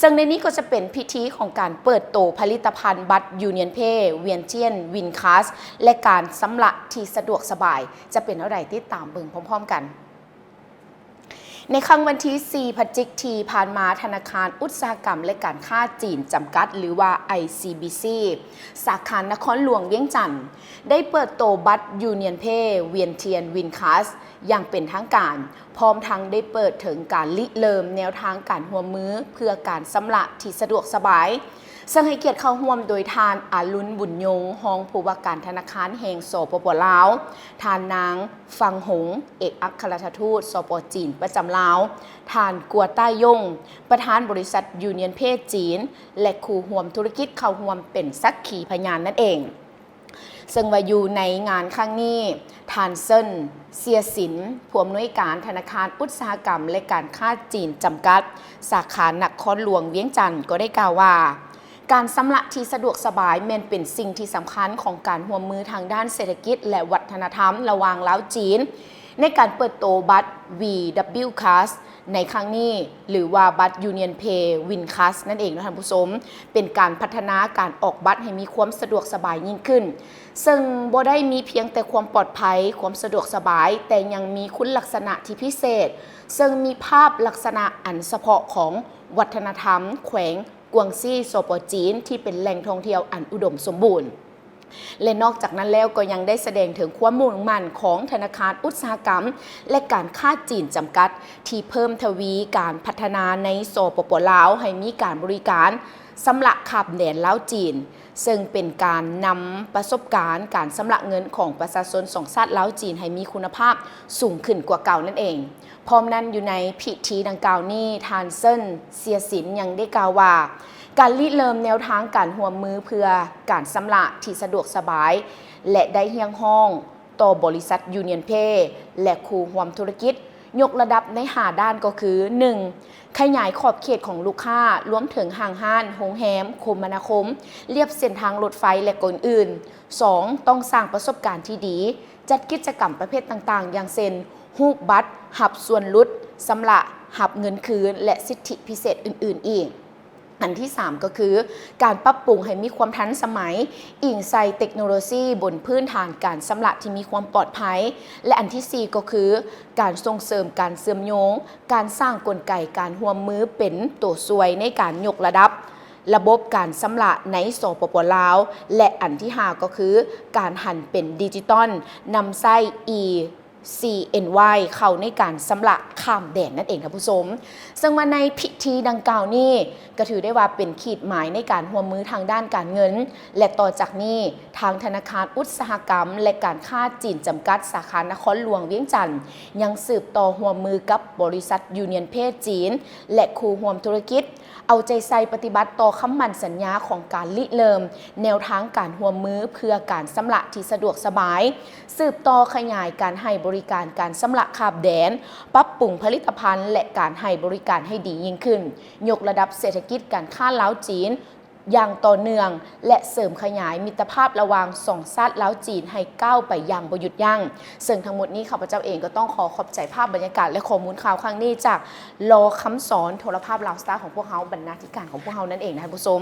ເຊິ່ງໃນນີ້ກໍຈະເປັນພິທີຂອງການເປີດໂຕຜະລິດຕະພັນບັດ Union Pay ວຽນທຽນ Win Card ແລະ ການຊຳລະທີ່ສະດວກສະບາຍ ຈະເປັນແນວໃດ ຕິດຕາມເບິ່ງພ້ອມໆກັນ. ໃນຄ່ຳວັນທີສີ່ ພະຈິກ ທີ່ຜ່ານມາ, ທະນາຄານອຸດສາຫະກຳ ແລະ ການຄ້າຈີນຈຳກັດ ຫຼືວ່າ ໄອ ຊີ ບີ ຊີ ສາຂານະຄອນຫຼວງວຽງຈັນ ໄດ້ເປີດໂຕບັດ Union Pay ວຽນທຽນ Win Card ຢ່າງເປັນທາງການ, ພ້ອມທັງໄດ້ເປີດເຖິງການລິເລີ່ມແນວທາງການຮ່ວມມືເພື່ອການຊຳລະທີ່ສະດວກສະບາຍ, ເຊິ່ງໃຫ້ກຽດເຂົ້າຮ່ວມໂດຍທ່ານ ອາລຸນ ບຸນຍົງ ຮອງຜູ້ວ່າການທະນາຄານແຫ່ງ ສປປ ລາວ, ທ່ານນາງ ຟັງຫົງ ເອກອັກຄະລັດຖະທູດ ສປ ຈີນ ປະຈຳລາວ, ທ່ານ ກົວຕ້າຍົງ ປະທານບໍລິສັດ Union Pay ຈີນ ແລະ ຄູ່ຮ່ວມທຸລະກິດເຂົ້າຮ່ວມເປັນສັກຂີພະຍານນັ້ນເອງ. ເຊິ່ງວ່າຢູ່ໃນງານຄັ້ງນີ້, ທ່ານ ເຊິນ ເຊຍສິນ ຜູ້ອຳນວຍການທະນາຄານອຸດສາຫະກຳ ແລະ ການຄ້າຈີນຈຳກັດ ສາຂານະຄອນຫຼວງວຽງຈັນ ກໍໄດ້ກ່າວວ່າ, ການຊຳລະທີ່ສະດວກສະບາຍແມ່ນເປັນສິ່ງທີ່ສຳຄັນຂອງການຮ່ວມມືທາງດ້ານເສດຖະກິດ ແລະ ວັດທະນະທຳລະຫວ່າງລາວ-ຈີນ. ໃນການເປີດໂຕບັດ ວີດັບເບິນຢູ ຄາສ ໃນຄັ້ງນີ້ ຫຼືວ່າບັດ Union Pay Win Card ນັ້ນເອງເນາະທ່ານຜູ້ຊົມ, ເປັນການພັດທະນາການອອກບັດໃຫ້ມີຄວາມສະດວກສະບາຍຍິ່ງຂຶ້ນ, ເຊິ່ງບໍ່ໄດ້ມີພຽງແຕ່ຄວາມປອດໄພ, ຄວາມສະດວກສະບາຍ, ແຕ່ຍັງມີຄຸນລັກສະນະທີ່ພິເສດ, ເຊິ່ງມີພາບລັກສະນະອັນສະເພາະຂອງວັດທະນະທຳແຂວງກວາງຊີ ສປ ຈີນ ທີ່ເປັນແຫຼ່ງທ່ອງທ່ຽວອັນອຸດົມສົມບູນ. ແລະ ນອກຈາກນັ້ນແລ້ວກໍຍັງໄດ້ສະແດງເຖິງຄວາມມຸ່ງໝັ້ນຂອງທະນາຄານອຸດສາຫະກຳ ແລະ ການຄ້າຈີນຈຳກັດ ທີ່ເພີ່ມທະວີການພັດທະນາໃນ ສປປ ລາວ ໃຫ້ມີການບໍລິການຊຳລະຂ້າມແດນລາວ-ຈີນ, ເຊິ່ງເປັນການນຳປະສົບການການຊຳລະເງິນຂອງປະຊາຊົນສອງຊາດລາວ-ຈີນໃຫ້ມີຄຸນນະພາບສູງຂຶ້ນກວ່າເກົ່ານັ້ນເອງ. ພ້ອມນັ້ນ, ຢູ່ໃນພິທີດັ່ງກ່າວນີ້, ທ່ານ ເຊິນ ເຊຍສິນ ຍັງໄດ້ກ່າວວ່າ, ການລິເລີ່ມແນວທາງການຮ່ວມມືເພື່ອການຊຳລະທີ່ສະດວກສະບາຍ ແລະ ໄດ້ຮຽກຮ້ອງຕໍ່ບໍລິສັດ Union Pay ແລະ ຄູ່ຮ່ວມທຸລະກິດ ຍົກລະດັບໃນຫ້າດ້ານກໍຄື, ໜຶ່ງ ຂະຫຍາຍຂອບເຂດຂອງລູກຄ້າ, ລວມເຖິງຫ້າງຮ້ານ, ໂຮງແຮມ, ຄົມມະນາຄົມ, ລຽບເສັ້ນທາງລົດໄຟ ແລະ ກໍອື່ນໆ. ສອງ ຕ້ອງສ້າງປະສົບການທີ່ດີ, ຈັດກິດຈະກຳປະເພດຕ່າງໆ ຢ່າງເຊັ່ນ ຮູບບັດຮັບສ່ວນຫຼຸດ, ຊຳລະຮັບເງິນຄືນ ແລະ ສິດທິພິເສດອື່ນໆອີກ. ອັນທີສາມກໍຄື ການປັບປຸງໃຫ້ມີຄວາມທັນສະໄໝ, ອີງໃສ່ເຕັກໂນໂລຊີບົນພື້ນຖານການຊຳລະທີ່ມີຄວາມປອດໄພ ແລະ ອັນທີສີ່ກໍຄື ການສົ່ງເສີມການເຊື່ອມໂຍງ, ການສ້າງກົນໄກການຮ່ວມມືເປັນໂຕຊ່ວຍໃນການຍົກລະດັບລະບົບການຊຳລະໃນ ສປປ ລາວ ແລະ ອັນທີຫ້າກໍຄື ການຫັນເປັນດິຈິຕອນ, ນຳໃຊ້ ອີ ຊີ ເອັນ ວາຍ ເຂົ້າໃນການຊຳລະຂ້າມແດນນັ້ນເອງທ່ານຜູ້ຊົມ. ເຊິ່ງວ່າໃນພິທີດັ່ງກ່າວນີ້ ກໍຖືໄດ້ວ່າເປັນຂີດໝາຍໃນການຮ່ວມມືທາງດ້ານການເງິນ ແລະ ຕໍ່ຈາກນີ້ ທາງທະນາຄານອຸດສາຫະກຳ ແລະ ການຄ້າຈີນຈຳກັດ ສາຂານະຄອນຫຼວງວຽງຈັນ ຍັງສືບຕໍ່ຮ່ວມມືກັບບໍລິສັດ Union Pay ຈີນ ແລະ ຄູ່ຮ່ວມທຸລະກິດ ເອົາໃຈໃສ່ປະຕິບັດຕໍ່ຄຳໝັ້ນສັນຍາຂອງການລິເລີ່ມແນວທາງການຮ່ວມມືເພື່ອການຊຳລະທີ່ສະດວກສະບາຍ, ສືບຕໍ່ຂະຫຍາຍການໃຫ້ບໍລິການການຊຳລະຂ້າມແດນ, ປັບປຸງຜະລິດຕະພັນ ແລະ ການໃຫ້ບໍລິການໃຫ້ດີຍິ່ງຂຶ້ນ, ຍົກລະດັບເສດຖະກິດການຄ້າລາວ-ຈີນຢ່າງຕໍ່ເນື່ອງ ແລະ ເສີມຂະຫຍາຍມິດຕະພາບລະຫວ່າງສອງຊາດລາວ-ຈີນໃຫ້ກ້າວໄປຢ່າງບໍ່ຢຸດຢັ້ງ. ເຊິ່ງທັງໝົດນີ້ ຂ້າພະເຈົ້າເອງກໍຕ້ອງຂໍຂອບໃຈພາບບັນຍາກາດ ແລະ ຂໍ້ມູນຂ່າວຄັ້ງນີ້ຈາກ ລ ຄຳສອນ ໂທລະພາບລາວສະຕາຂອງພວກເຮົາ, ບັນນາທິການຂອງພວກເຮົານັ້ນເອງນະທ່ານຜູ້ຊົມ.